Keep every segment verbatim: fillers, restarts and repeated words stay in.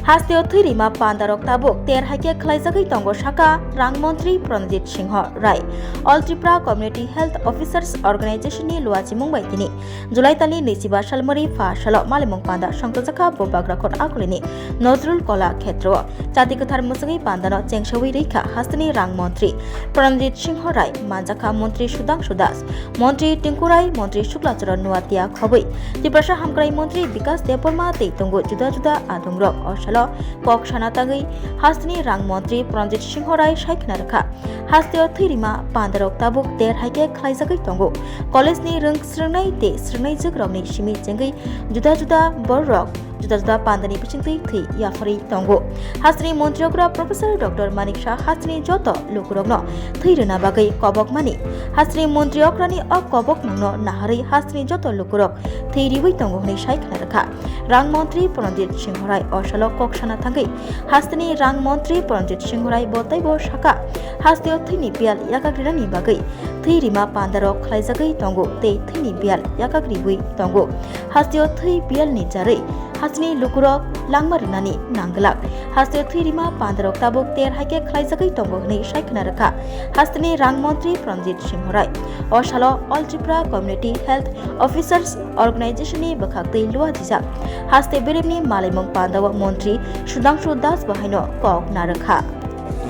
Hasteo thwi rima pandarok tabuk ter hai khe khlaijagwi tongo, saka rang montri Pranjit Singho Rai. All Tripura Community Health Officers Organization ni luachimung bai tini July talni naichiba salmari pha salo malimung panda songtojakha Bubagra Khot akulini Nazrul Kola Khetrao. Chati kwthar mwswgwi pandano chengsawi rikha hasteni rang montri Pranjit Singho Rai, manjakha montri Sudhangshu Das, montri Tinku Rai, montri Shukla Charan Noatia khobwi Tiprasa hamkrai montri Bikas Debbarma tei tongo juda juda adongrok. O salo kok sana tangwi hasteni rang montri Pranjit Singho Rai sai khna rwkha. Hasteo thwi rima pandarok tabuk ter hai khe khlaijagwi tongo. College ni rwng srwngnai tei srwngnai jwkrokni simi chengwi juda juda bororok juda juda pandani bisingtwi thwi yapharwi tongo. Hasteni montri okra Professor Doctor Manik Saha hasteni joto lukurokno thwi rwna bagwi kobokmani. Hasteni montri okrani o kobokmungno naharwi hasteni joto lukurok thwi riwi tongo hwnwi sai khna rwkha. Rang montri Pranjit Singho Rai o salo kok sana thangwi hasteni rang montri Pranjit Singho Rai bo teibo saka, hasteo thwini biyal yakagrinani bagwi thwi rima pandarok khlaijagwi tongo tei thwini biyal yakagriwi tongo. Hasteo thwi biyalni jarwi hasteni lukurok langma rwnani nangglak. Hasteo thwi rima pandarok tabuk ter hai khe khlaijagwi tongo hwnwi sai khna rwkha hasteni rang montri Pranjit Singho Rai. O salo All Tripura Community Health Officers Organization ni bwkhaktwi luajijak haste beremni malaimung pandao montri Sudhangshu Das bo haino kok narwkha.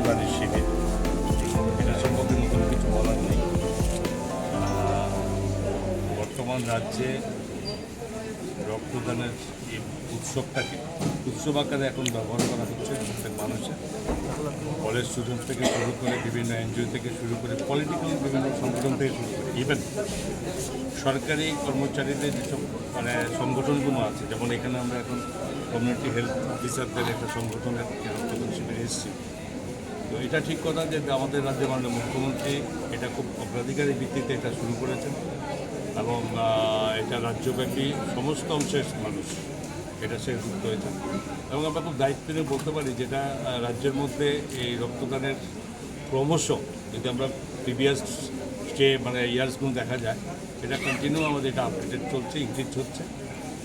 রক্তদানের শিবির, এটা সম্পর্কে নতুন কিছু বলার নেই। আহ, বর্তমান রাজ্যে রক্তদানের এই উৎসবটাকে উৎসব আকারে এখন ব্যবহার করা হচ্ছে প্রত্যেক মানুষের, কলেজ স্টুডেন্ট থেকে শুরু করে বিভিন্ন এনজিও থেকে শুরু করে পলিটিক্যাল বিভিন্ন সংগঠন থেকে শুরু করে ইভেন সরকারি কর্মচারীদের যেসব মানে সংগঠনগুলো আছে, যেমন এখানে আমরা এখন কমিউনিটি হেলথ অফিসারদের একটা সংগঠনের রক্তদান শিবিরে এসেছি। তো এটা ঠিক কথা যে আমাদের রাজ্যের মাননীয় মুখ্যমন্ত্রী এটা খুব অগ্রাধিকারের ভিত্তিতে এটা শুরু করেছেন এবং আহ, এটা রাজ্যব্যাপী সমস্ত অংশের মানুষ এটা সে যুক্ত হয়েছেন। এবং আমরা খুব দায়িত্ব নিয়ে বলতে পারি যেটা আহ, রাজ্যের মধ্যে এই রক্তদানের ক্রমশ যদি আমরা প্রিভিয়াস যে মানে ইয়ার্সগুলো দেখা যায়, এটা কন্টিনিউ আমাদের এটা আপডেটেড চলছে, ইনক্রিজ হচ্ছে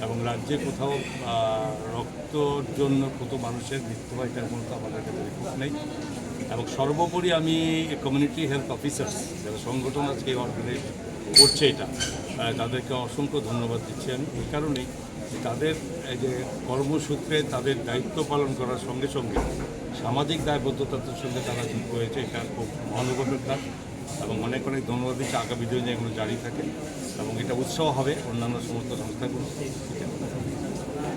এবং রাজ্যে কোথাও আহ, রক্তর জন্য কত মানুষের মৃত্যু হয় এটার কোনো তো আমাদের কাছে রিপোর্ট নেই। এবং সর্বোপরি আমি কমিউনিটি হেলথ অফিসার্স যারা সংগঠন আজকে অর্গানাইজ করছে এটা, আহ, তাদেরকে অসংখ্য ধন্যবাদ দিচ্ছি আমি এই কারণেই যে তাদের এই যে কর্মসূত্রে তাদের দায়িত্ব পালন করার সঙ্গে সঙ্গে সামাজিক দায়বদ্ধতার সঙ্গে তারা যুক্ত হয়েছে, এটা খুব মহানুভবের কাজ। এবং অনেক অনেক ধন্যবাদ দিচ্ছি, আগামী দিনে এগুলো জারি থাকে এবং এটা উৎসাহ হবে অন্যান্য সমস্ত সংস্থাগুলো।